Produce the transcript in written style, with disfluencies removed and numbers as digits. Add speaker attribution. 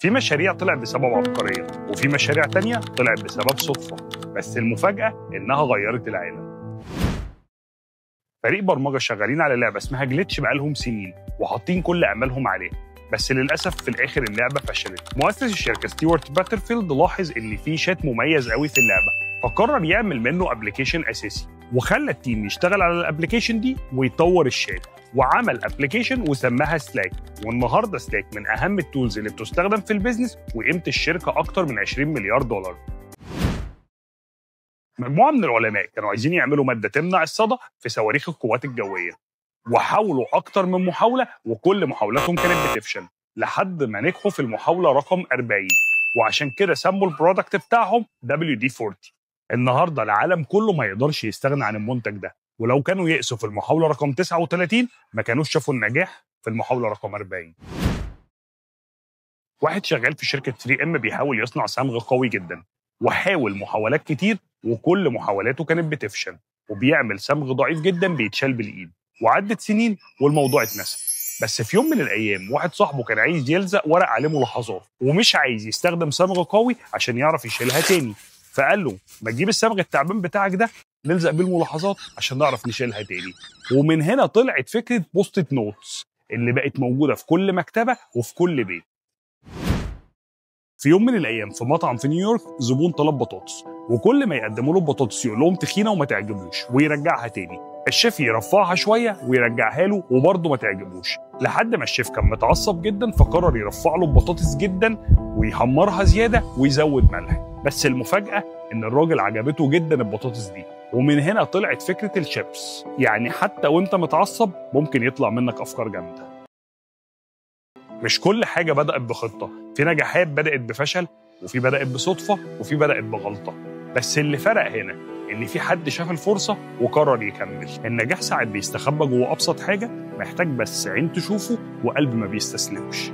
Speaker 1: في مشاريع طلعت بسبب عبقرية، وفي مشاريع تانية طلعت بسبب صدفة، بس المفاجأة إنها غيرت العالم. فريق برمجة شغالين على لعبة اسمها Glitch بقالهم سنين وحاطين كل أملهم عليها، بس للأسف في الآخر اللعبة فشلت. مؤسس الشركة ستيوارت باترفيلد لاحظ إن في شات مميز قوي في اللعبة، فقرر يعمل منه application أساسي، وخلى ال team يشتغل على ال application دي ويطور الشات، وعمل application وسماها Slack. والنهارده Slack من اهم ال tools اللي بتستخدم في ال business، وقيمه الشركة اكتر من 20 مليار دولار. مجموعة من العلماء كانوا عايزين يعملوا مادة تمنع الصدى في صواريخ القوات الجوية، وحاولوا اكتر من محاولة وكل محاولاتهم كانت بتفشل، لحد ما نجحوا في المحاولة رقم 40، وعشان كده سموا ال product بتاعهم WD-40. النهارده العالم كله ما يقدرش يستغنى عن المنتج ده، ولو كانوا يأسوا في المحاولة رقم 39 ما كانوش شافوا النجاح في المحاولة رقم 40. واحد شغال في شركة 3M بيحاول يصنع صمغ قوي جدا، وحاول محاولات كتير وكل محاولاته كانت بتفشل، وبيعمل صمغ ضعيف جدا بيتشال بالإيد، وعدت سنين والموضوع اتنسى. بس في يوم من الأيام واحد صاحبه كان عايز يلزق ورق عليه ملاحظات، ومش عايز يستخدم صمغ قوي عشان يعرف يشيلها تاني، فقال له ما تجيب الصمغ التعبان بتاعك ده نلزق بيه الملاحظات عشان نعرف نشيلها تاني. ومن هنا طلعت فكرة Post-it notes اللي بقت موجودة في كل مكتبة وفي كل بيت. في يوم من الأيام في مطعم في نيويورك زبون طلب بطاطس، وكل ما يقدموا له البطاطس يقول لهم تخينة وما تعجبوش ويرجعها تاني. الشيف يرفعها شوية ويرجعها له وبرضه ما تعجبوش، لحد ما الشيف كان متعصب جدا فقرر يرفع له البطاطس جدا ويحمرها زيادة ويزود ملح. بس المفاجأة إن الراجل عجبته جدا البطاطس دي، ومن هنا طلعت فكرة الشيبس. يعني حتى وانت متعصب ممكن يطلع منك أفكار جامدة. مش كل حاجة بدأت بخطة، في نجاحات بدأت بفشل، وفي بدأت بصدفة، وفي بدأت بغلطة. بس اللي فرق هنا إن في حد شاف الفرصة وقرر يكمل. النجاح ساعات بيستخبى جوه أبسط حاجة، محتاج بس عين تشوفه وقلب ما بيستسلمش.